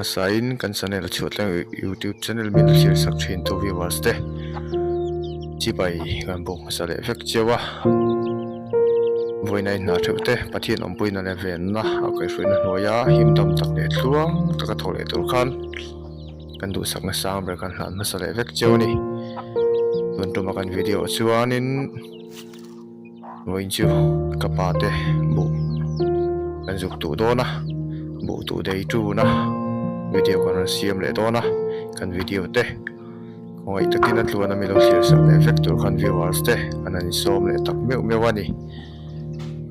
hmasain kan channel chhuahtlang youtube channel min lo thlir sak thin tu viewers te chibai kan buk hmasa leh vek chiau a vawiin a inhna theuh te Pathian awmpuina leh venna a kaihhruaina hnuaia him dam tak leh tluang taka thawh leh tur khan kan duhsakna sang ber kan hlan hmasa leh vek chiau a ni tun tuma kan video ah chuanin. Vawiin chu ka pa te buh kan zuk duh dawn a buh duh dei tun a video kan rawn siam leh dawn a kan video te khawngaih takin a tluan a mi lo thlir sak leh vek tur khan viewers te an han insawm leh tak meuh meuh a ni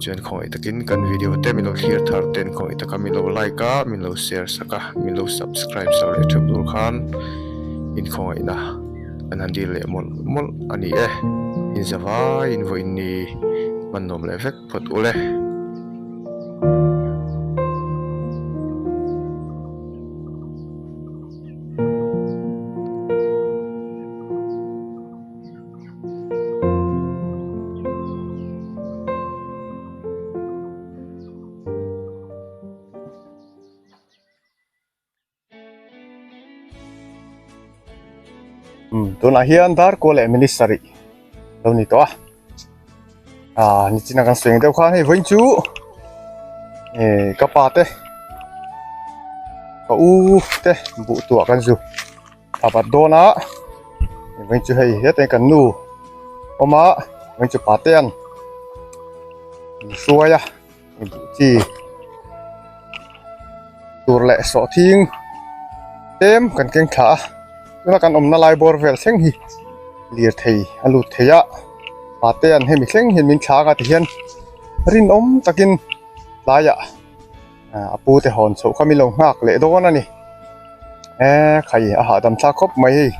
chuan khawngaih takin kan video te min lo thlir thar ten khawngaih taka min lo like a min lo share sak a min lo subscribe sak leh theuh tur khan inkhawngaihna. An han dil leh mawlh mawlh a ni e. In za vaiin vawiin ni hman nuam leh vek phawt ule. Tunah hian Darkaw leh Minister ih lo ni tawh a ah nichina kan sawi ang deuh khan hei vawiin chu eh ka pa te ka u te buh tuah kan zu a bat dawn a vawiin chu hei hetah hian kan nu awm a vawiin chu pa te an hruai a. Chi tur leh sawhthing tlem kan keng thla a tuna kan awmna lai bawr vel thleng hi lirthei a lut thei a pate an hemi thleng hian min thlak a tihian rinawm takin tlaiah a pu te hawn chhoh kha min lo nghak leh dawn a ni eee khai a hahdam thlak khawp mai hei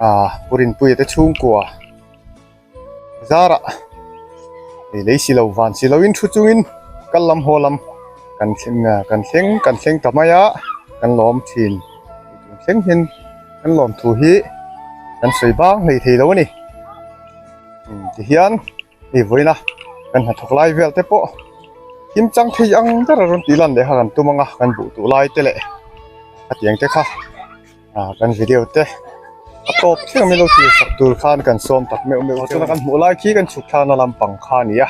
ah pu Rinpuia te chhungkua. Zarah ei lei si lo van si loin thu chungin kal lam haw lam kan thleng kan thleng kan thleng ta mai a kan lawm thin tun thleng hian kan lawm thu hi kan sawi bang hlei thei lo a ni tihian hei vawiina kan hnathawk lai vel te pawh him chang thei ang ber a rawn tih lan leh kha kan tum ang a kan buh duh lai te leh a tiang te kha. Ah kan video te a tawp thleng mai lo thlir sak tur khan kan sawm tak meuh meuh chuna kan hmuh lai khi kan chhuk thlakna lampang kha a ni a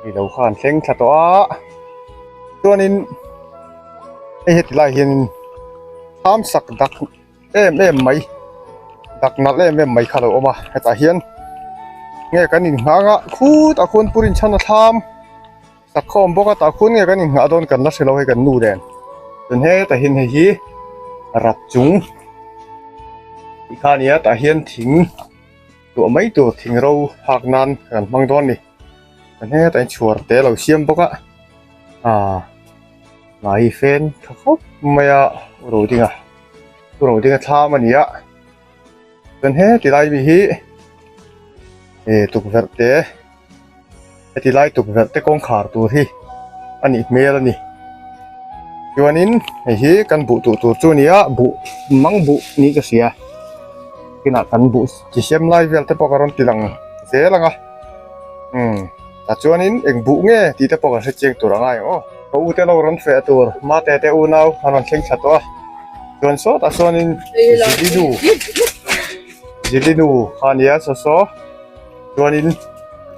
hei lo khan thleng thla tawh a chuanin hei heti lai hianin thlam sak dak em em mai dak nalh em em mai kha a lo awm a hetah hian nge kan inhnang a khutah khuan pur inchhan a thlam. Tak khawm bawk a tah khun nge kan inngah dawn kan la hre lo hei kan nu nen chuan hetah hian hei hi rap chung tih kha a ni a tah hian thing tuah mai tur thing ro hak nan kan hmang dawn a ni chuan hetah hian chhuar te a lo siam bawk a aaa hnai fen tha khawp mai a u Rodinga u Rodinga thlam a ni a chuan heti lai mi hi eh tukverh te. Heti lai tukverh te kawngkhar tur hi a nih hmel a ni chuanin hei hi kan buh duh tur chu a ni a buh mang buh niin ka hria kinah kan buh chi siam lai vel te pawh ka rawn ti lang zel ang a umm tah chuanin eng buh nge tih te pawh kan hre chiang tur a ngai ang aw. Ka u te lo rawn feh tur mate te unau an rawn thleng thla tawh a chuan sawtah sawnin zilinu zilinu kha a nia saw saw. Chuanin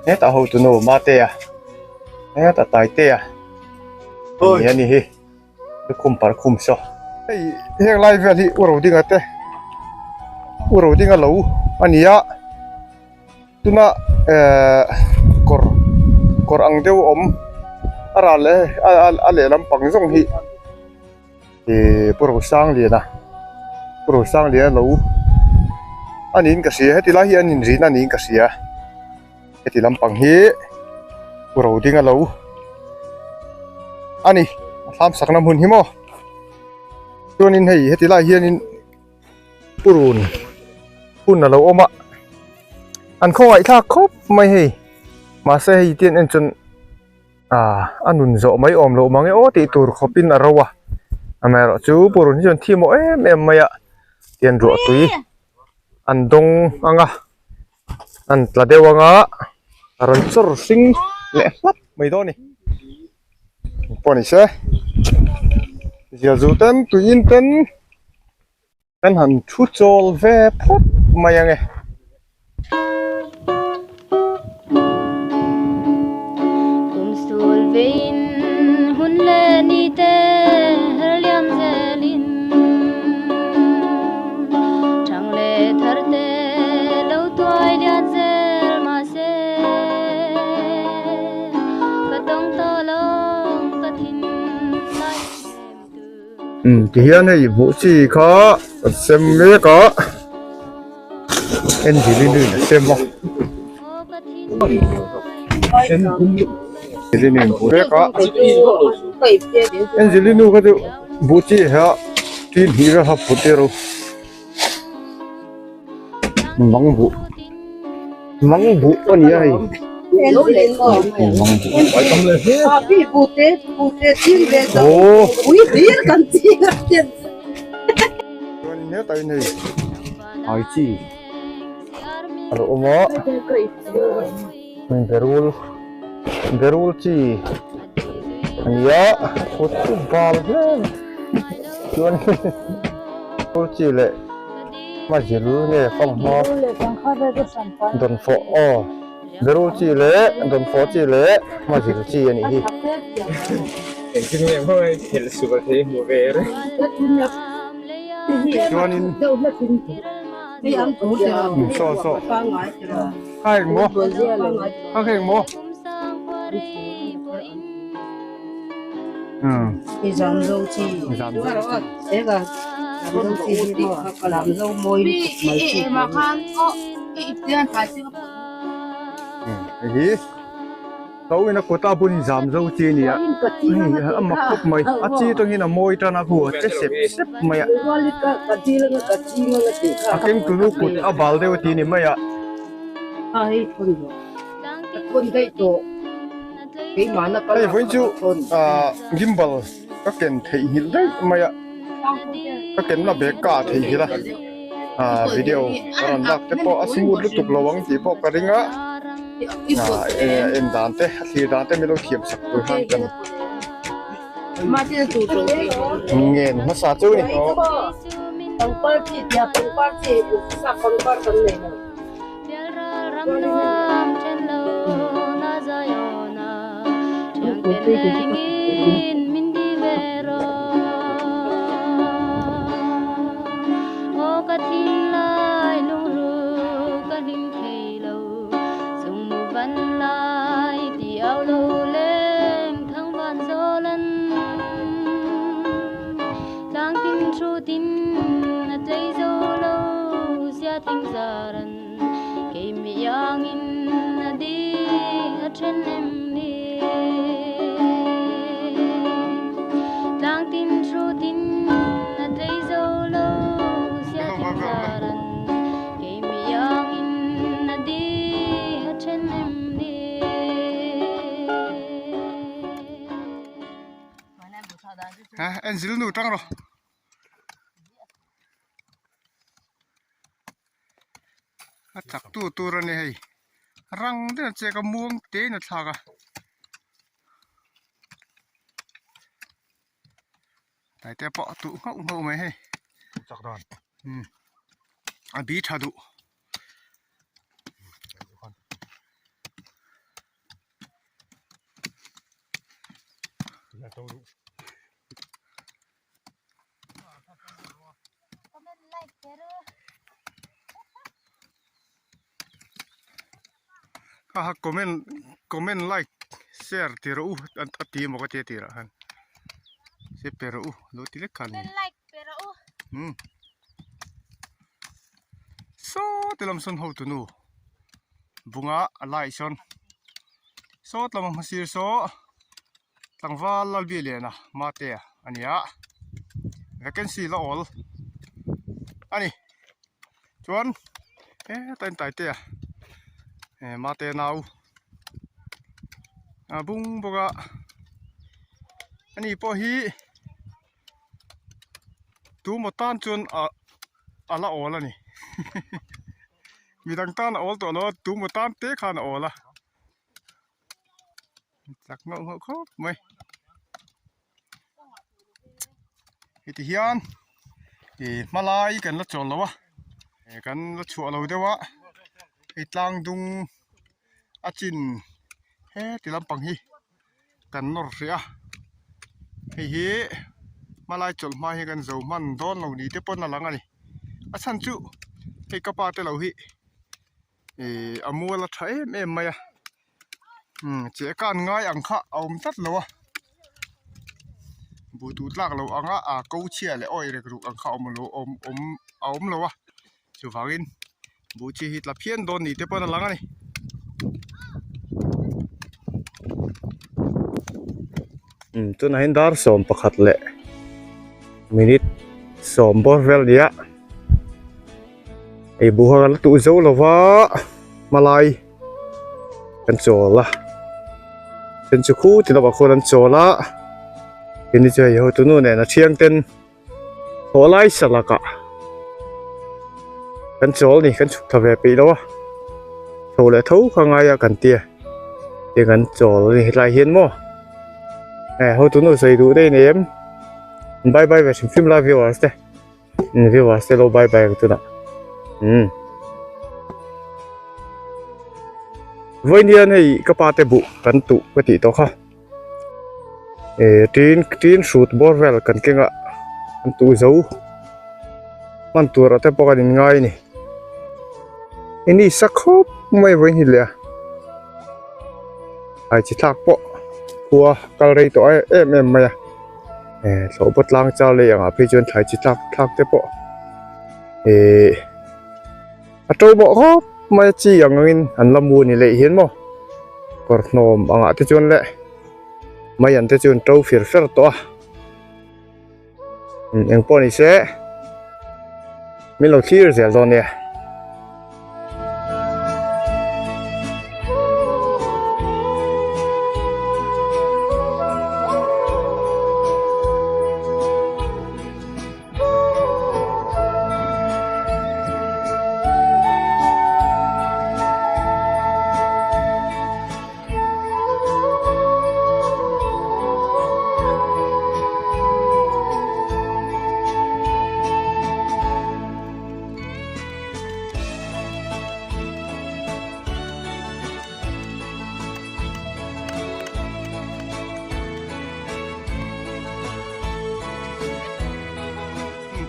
hetah hotu nu Matea hetah Taitea ni a ni hi lukhum parkhum saw hei heng lai vel hi u Rodinga te u Rodinga lo a ni a tuna ehh kawr kawr ang deuh a awm a ral leh a lehlam pang zawng hi. Ihh Pu Rosangliana Pu Rosangliana lo a niin ka hria heti lai hi an inrina a niin ka hria heti lampang hi Pu Rodinga lo a ni a thlam sakna hmun hi maw chuanin hei heti lai hianin purun hun a lo awm a an khawngaih thlak khawp mai hei mahse hei te an en chuan. Ah a nun zawh mai awm loh mang e aw tih tur khawpin a ro a amaherawh chu purun hi chuan thi maw em em mai a tian ruah tui an dawng ang a an tla deuh ang a a rawn chawr hring leh hlap mai dawn a ni pawh ni se. Zial zu ten tuiin ten kan han thu chawl ve phawt mai ang e. Kum sul vein hun leh ni te her liam zelin Thang leh thar te lo tuai lian zel mahse Ka tawng tawh lawng ka thin lai hnem tu. Umm tihian hei buh chi kha kan sem mek a engineering a sem a engineering mek a engineering nu kha chu buh chi ha tin hnih vel kha phut tir u mang buh mang buh a ni a hei mang buh aw chuan hetah hian hei hai chi a lo awm a berul berul chi a ni a kut chu bal hle chuan berul chi leh hmazil nge fanghma dawnfawh aw berul chi leh dawnfawh chi leh hmazil chi a nih hi. Chuanin saw saw kha eng maw kha kha eng maw hei hi. Lo in a kut a bun zam zo chi a ni a, hei a mak khawp mai, a chi atangin a mawi tan a khu a che sep sep mai a, a keng tunu kut a bal deuh a ti ni mai a. Hei vawiin chu ah gimbal ka ken theihnghilh daih mai a, ka kenna bag ka ah theihnghilh a, ah video ka rawn lak te pawh a smooth lutuk lo ang tih pawh ka ring a. En dan te a thlir dan te min lo thiam sak tur khan kan ngen hmasa chu ni. Ha en zil nu tang rawh a chak tu tur a ni hei rang deuh a chek a muang te in a thlak a. Taite pawh a tuh nghauh nghauh mai hei chak dan umm a bi tha duh kha kha comment comment like share ti rawh u a ti emaw ka tia tirah khan se pe rawh u lo ti lek kha a ni umm saw ti lam sawn hotu nu bunga a lai sawn saw tlama hmasir saw tlangval lalbialiana mate a ni a vacancy la awl a ni chuan heta in taitea eh mate nau a bung bawk a ani pawh hi tumaw tan chuan ah a la awl a ni midang tan a awl tawh lo a tumaw tan te khan a awl a. Chak ngauh ngauh khawp mai. Heti hian ih hmalai kan la chawl lo a kan la chhuah lo deuh a hei tlang dung a chin heti lampang hi kan nawr hreh a hei hi hmalai chawlh hma hi kan zo hman dawn lo ni te pawn a lang a ni a chhan chu hei ka pa te lo hi ih a mual a tha em em mai a umm cheh ka an ngai ang kha a awm tlat lo a buh duh tlak loh anga ah ko chhia leh awih rek ruk ang kha a awm lo awm awm a awm lo a chuvangin buh chi hi tla phian dawn ni te pawn a lang a ni. Umm tunah hian dar 11 leh minute 10 bawr vel a ni a hei buh a la tuh zo lo va hmalai kan chawl a then chu khu ti lamah khuan an chawl a keini chu hei hotu nu nen a thiang ten haw lai salak ah kan chawl a ni kan chhuk thla ve peih lo a tho leh tho kha ngai a kan tia tiang kan chawl a ni hetlai hian maw e hotu nu sawi duh daih a ni em bye bye ve hrim hrim la viewers te. Viewers te lo bye bye ang tunah umm vawiin hian hei ka pa te buh kan tuh ka tih tawh kha eh tin tin hrut bawr vel kan keng a an tuh zo hman tur ah te pawh kan in ngai a ni ini sa khawp mai vawiin hi leh a ai chi thlak pawh khua kal rei tawh em em mai a. Eh thlawhbaw tlang char lei angah phei chuan thlai chi tlak thlak te pawh eh a to bawh khawp mai a chi ang angin an la mu a ni leh hian maw kawr hnawm angah te chuan leh mai an te chu an to fir fer tawh a eng pawh ni se min lo thlir zel dawn nia.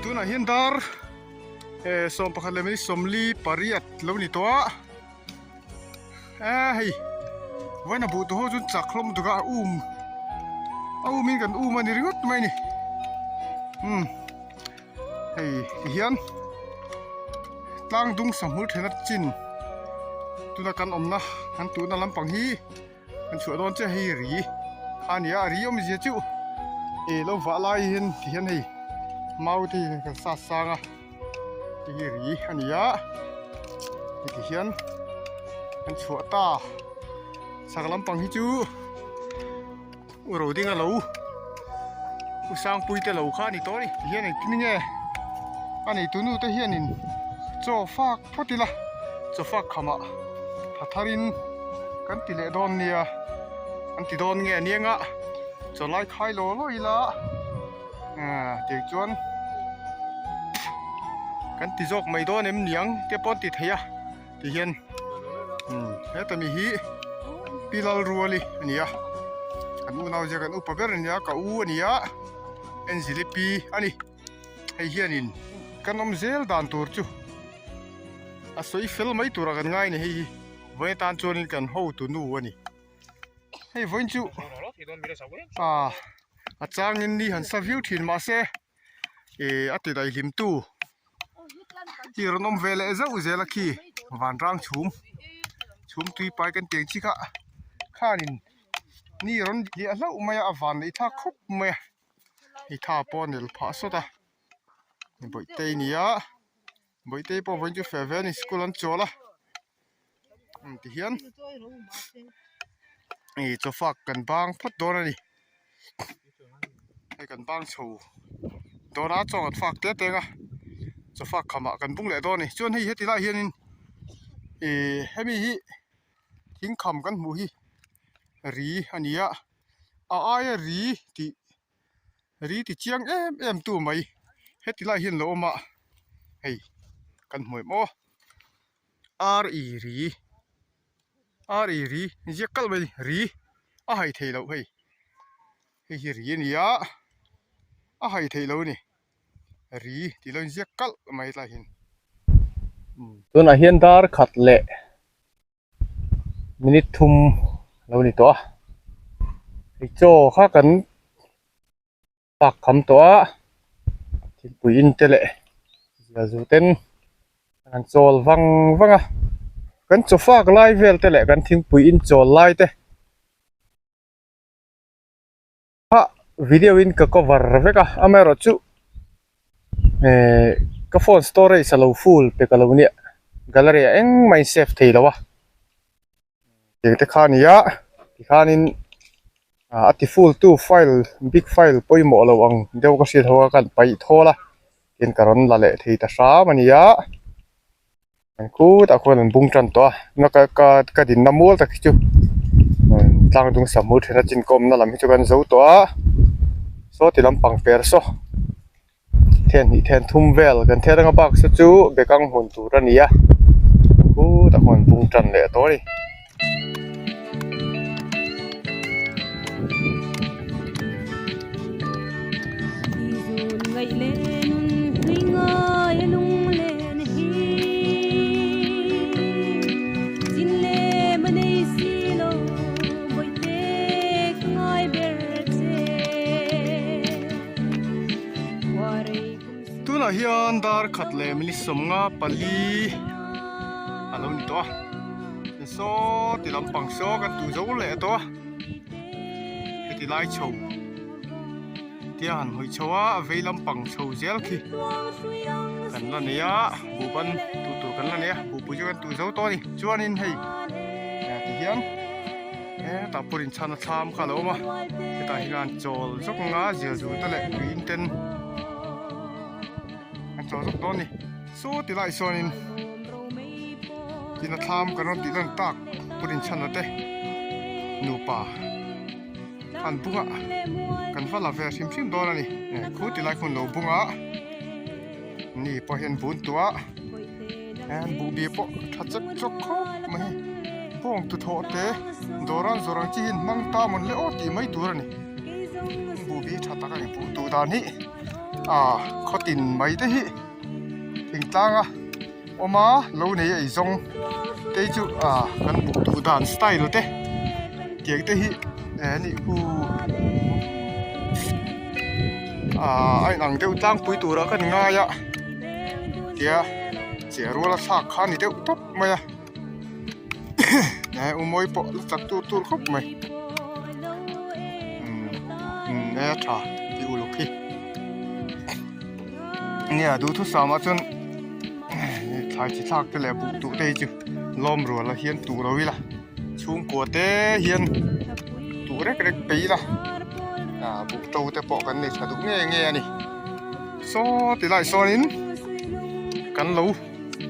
Tunah hian dar eh 11 leh minute 48 lo ni tawh a. A hei vawiin a buh tu ho chu chak hlawm tuk a a um a um in kan um a ni ringawt mai a ni umm hei ti hian tlang dung sahmul thena chin tuna kan awmna kan tuhna lampang hi kan chhuah dawn chiah hei ri a ni a ri awmzia chu eh lo vah lai hian ti hian hei mau te hi kan sat sang a. Hei hi ri a ni a heti hian an chhuah ta chak lampang hi chu u ro ding a lo u sangpui te lo kha a ni tawh a ni ti hian engtin nge a nei tunu te hianin chaw fak phawt ila chaw fak khamah tha tharin kan ti leh dawn nia an ti dawn nge aniang a chaw lai khai law law ila. Tiang chuan kan ti zawk mai dawn em niang te pawh an ti thei a ti hian heta mi hi pi lal ruali a ni a kan unau zia kan upa ber a ni a ka u a ni a enzili pi a ni hei hianin kan awm zel dan tur chu a sawi fel mai turah kan ngai a ni hei hi vawiin atan chuanin kan hotu nu a ni. Hei vawiin chu ah a changin ni han sa viau thin mahse ih a ti daihlim tu hi rawn awm ve leh zauh zel a khi vanrang chhum chhum tui pai kan tih ang chi kha khanin ni rawn hliah hlauh mai a a van neih thlak khawp mai a hei tha pawh a nel phah sawt a bawihte a ni a bawihte pawh vawiin chu feh ve a ni school an chawl a. Ti hian ih chaw fak kan bang phawt dawn a ni hei kan bang chho dawn a chaw kan fak tet teng a chaw fak khamah kan bung leh dawn a ni chuan hei heti lai hianin ih hemi hi thing kham kan hmuh hi ri a ni a a aia ri tih. Ri ti chiang em em tu mai heti lai hian lo awm a hei kan hmu em aw ar i ri ar i ri ziak kalh mai ri a hai thei loh hei hei hi ri a ni a a hai thei lo a ni ri tih lo inziak kalh mai tlai hian. Tunah hian dar khat leh minute thum a lo ni tawh a hei chaw kha kan pak kham tawh a thingpui in te leh zial zu ten an chawl vang vang a kan chaw fak lai vel te leh kan thingpui in chawl lai te. A video in ka cover vek a amaherawh chu ehh ka phone storage a lo full pe ka lo nia gallery ah engmah in save thei lo a tiang te kha a ni a tikhanin a ti full tu file big file pawimawh lo ang deuh ka hriat ho a ka han paih thawl a tin ka rawn la leh thei ta hram a ni a. An khutah khuan an bung tan tawh a na ka ka ka dinna mual tak hi chu tlang dung samul thena chin kawmna lam hi chu kan zo tawh a saw ti lampang per saw then hnih then thum vel kan then anga bak saw chu bekang hmun tur a ni a khutah khuan an bung tan leh tawh a ni. Tunah hian dar khat leh minute 54 a lo ni tawh a. Saw ti lampang saw kan tu zo leh tawh a heti lai chho tia han hawi chho a a vei lampang chho zel khi kan la nei a buhban tuh tur kan la nei a buhpui chu kan tuh zo tawh a ni chuanin hei ti hian hetah pawh inchhana thlam kha a lo awm a hetah hian an chawl zawk ang a zial zu te leh tuiin ten an chawl zawk dawn a ni saw ti lai sawn in. Tina thlam kan rawn tih lan tak put inchhan te nupa an bung a kan va la ve hrim hrim dawn a ni khu ti lai hmun lo bung a ni pawh hian bun tuah an buh bi pawh tha chek chawk khawp mai hei bawng tu thawh te dawr an zawrh ang chi hi an hmang ta mawn le aw tih mai tur a ni buh bi tha tak a ni buh duh dan hi ah khawtin mai te hi thingtlang a. Awm a lo nei a eizawng te hi chu ah kan buk duh dan style te tiang te hi eh a nih khu ah a inang deuh tlangpui turah ka ni ngai a tia cheh ruala thlak kha a ni deuh tawp mai a eh u mawi pawh la chak tur tur khawp mai umm e a tha tih uluk hi. Nia duhthusam ah chuan thlai chi thlak te leh buh tuh te hi chu lawm rual ah hian tuh lo ila chhungkua te hian tuh rek rek peih ila ah buh to te pawh kan nei tha duh nge nge a ni saw ti lai sawn in kan lo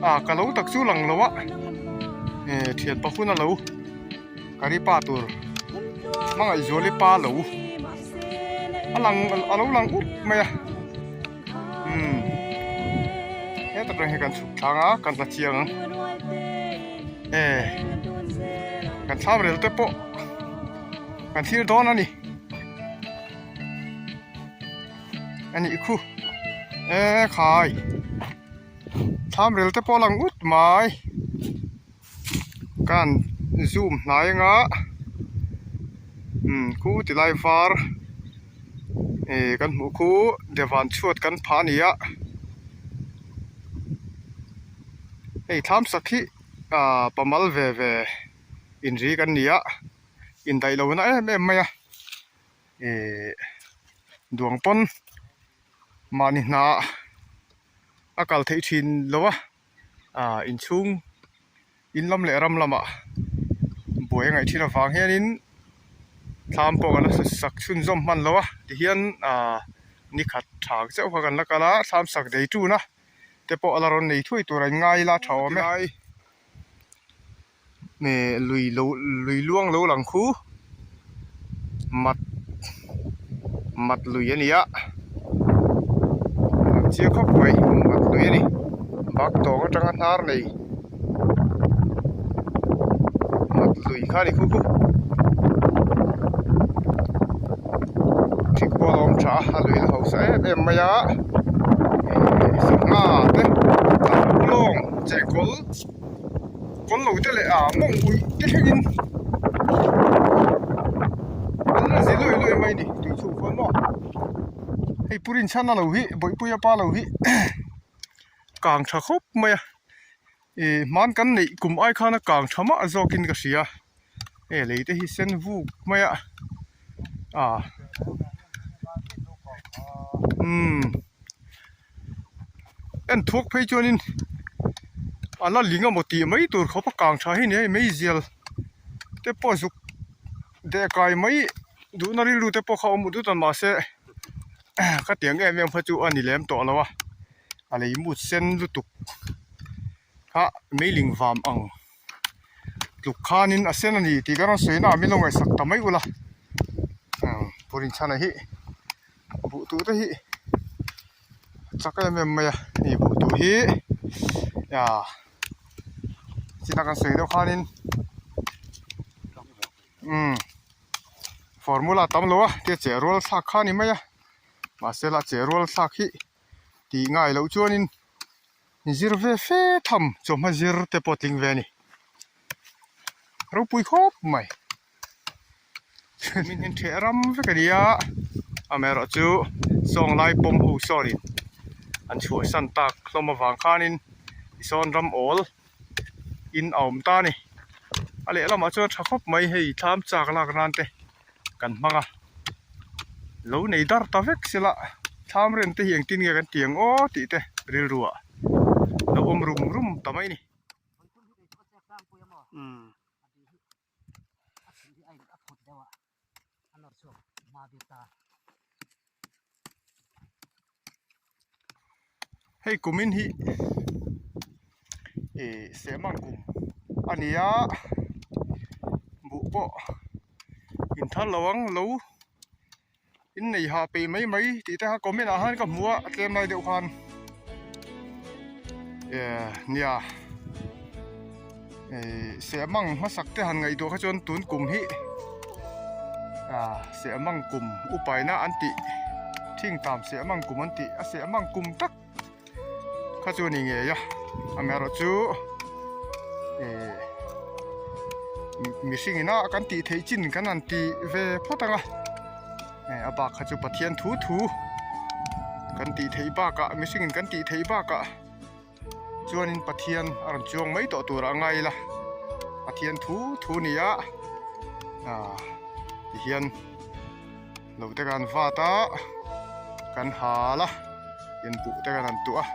ah ka lo tak chu lang lo a eh thian pa hun a lo kari pa tur hmangaihzuali pa lo. A lang a lo lang up mai a umm heta tang hian kan chhuk tlang a kan tla chiang ang e kan thlam rel te pawh kan thlir dawn a ni a nih khu e khai thlam rel te pawh a lang ut mai. Kan zoom hnai anga umm khu ti lai var eh kan hmuh khu devan chhuat kan phah a ni a hei thlam sak hi ah pamal ve ve inri kan ni a indaih lo na em em mai a eh duang pawn mahni hna a kal theih thin lo a. ah inchhung in lam leh ram lamah buai a ngaih thin avang hianin thlam pawh kan la sak chhunzawm hman lo a tihian ah ni khat tha chauh kha kan la kal a thlam sak dei tun a te pawh a la rawn nei thuai tur a in ngai ila tha awm e lui lo lui luang lo lang khu mat. Mat lui a ni a, a lang chiang khawp mai mat lui a ni bak tawng atanga hnar nei mat lui kha a ni khu khu thik pawh a awm tha a a lui la hausa em em mai a ihh sangha te lawng chehkawl kawl lo te leh ah mawng uih te thlengin an la zi luai luai mai a ni tui chhuk khawn maw hei pu Rinchhana lo hi Bawihpuia pa lo hi kang tha khawp mai a ih hman kan neih kum ai khan a kang tha mah zawkin ka hria hei lei te hi sen vuk mai a ah umm. En thuak phei chuanin a la ling amaw tih mai tur khawp a kang tha hi ni a hei meizial te pawh zuk deh kai mai duhna rilru te pawh kha a awm ut ut a mahse ka tiang em em kha chu a ni lem tawh lo a a lei mut sen lutuk kha meiling vam ang tluk khanin a sen a ni tih ka rawn sawi na ah min lo ngaihsak ta mai ula Purinchhana hi. Buh tuh te hi a chak em em mai a hei buh tuh hi ah china kan sawi deuh khanin umm formula a tam lo a tia cheh rual thlak kha a ni mai a mahse la cheh rual thlak hi tih ngai loh chuanin zir ve fe tham chawhma zir te pawh a tling ve a ni ropui khawp mai. Min hian ṭheh ram vek a ni a amaherawh chu sawng lai pawm ho sawnin an chhuahsan tak hlawm avang khanin tisawn ram awl in a awm ta a ni a lehlamah chuan tha khawp mai hei thlam chak lak nan te kan hmang a lo nei dar ta vek sela thlam rem te hi engtin nge kan ti ang aw tih te rilru ah lo awm rum rum ta mai a ni. A chhun hi a in a phut deuh a a nawr chhuak hma bik ta. Hei kumin hi ih sehmang kum a ni a buh pawh inthar lo ang lo innei ha peih mai mai tih te kha comment ah khan ka hmu a a tlem lai deuh khan eh nia eh sehmang hmasak te han ngaihtuah kha chuan tun kum hi ah sehmang kum upaina an tih thingtam sehmang kum an tih a sehmang kum tak kha chu a ni ngei a amaherawhchu eh mihring ina kan tih theih chin kan han ti ve phawt ang a eh a bak kha chu Pathian thu thu kan tih theih bakah mihring in kan tih theih bakah chuanin Pathian a rawn chuang mai tawh tur a ngai ila Pathian thu thu a ni a ah tihian. Lo te kan vat a kan hal a in buh te kan han tuah a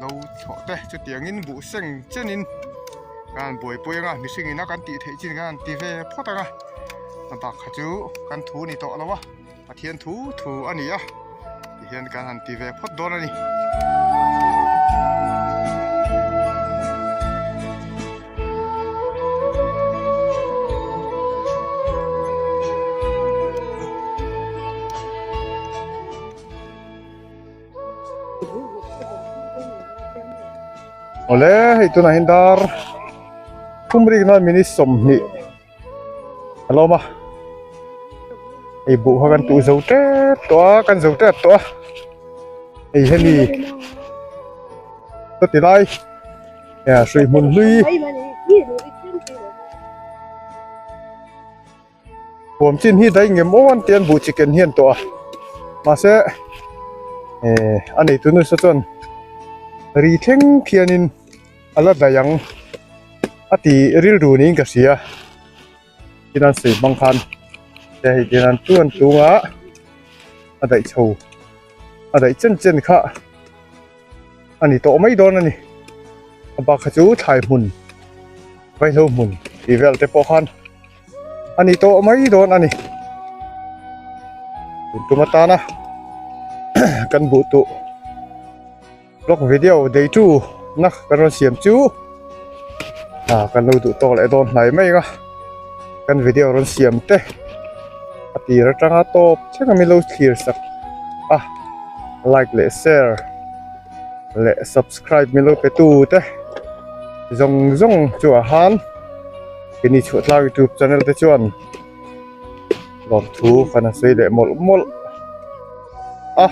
lo thlawh te chutiangin buh seng chenin kan han buaipui anga mihring ina kan tih theih chin kan han ti ve phawt anga a bak kha chu kan thu ni tawh lo a Pathian thu thu a ni a tihian kan han ti ve phawt dawn a ni. Awle hei tunah hian dar thum rik nan minute 20 a lawm a hei buh kha kan tuh zo tep tawh a kan zo tep tawh a hei hemi chuti lai hrui hmun hlui huam chin hi daih ngem aw an tia an buh chicken hian tawh a mahse eh a neitu nasa chuan ri thleng khianin a la daih ang a ti rilru niin ka hria tin an sawi hmang khan te hei tin an tuan tunga a daih chho a daih chen chen kha a ni tawh mai dawn a ni a bak kha chu thlai hmun vaihlo hmun tih vel te pawh khan a ni tawh mai dawn a ni tun tum atana kan buh tuh vlog video day two na kan rawn siam chu ah kan lo duh tawk leh dawn hnai mai ang a kan video rawn siam te. A tir atanga tawp thleng a min lo thlir sak a like leh share leh subscribe min lo pe tu te zawng zawng chu ah han keini chhuah tlang youtube channel te chuan lawmthu kan han sawi leh mawlh mawlh a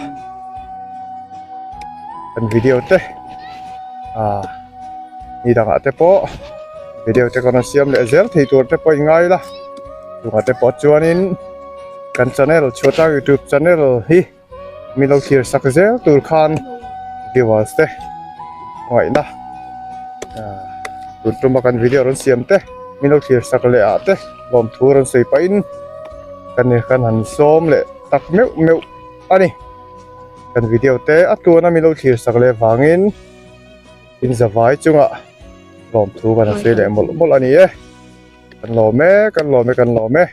kan video te ah ni dangah te pawh video te kan rawn siam leh zel thei tur te pawh in ngai la chungah te pawh chuanin kan channel chhuatlang youtube channel hi min lo thlir sak zel tur khan viewers te ngaihna ah tun tuma kan video rawn siam te min lo thlir sak leh ah te lawmthu rawn sawi pahin kan kan han sawm leh tak meuh meuh a ni kan video te a tluana min lo thlir sak leh vangin. Inzavai chungah lawmthu kan han sawi leh mawlh mawlh a ni e. Kan lawm e, kan lawm e, kan lawm e.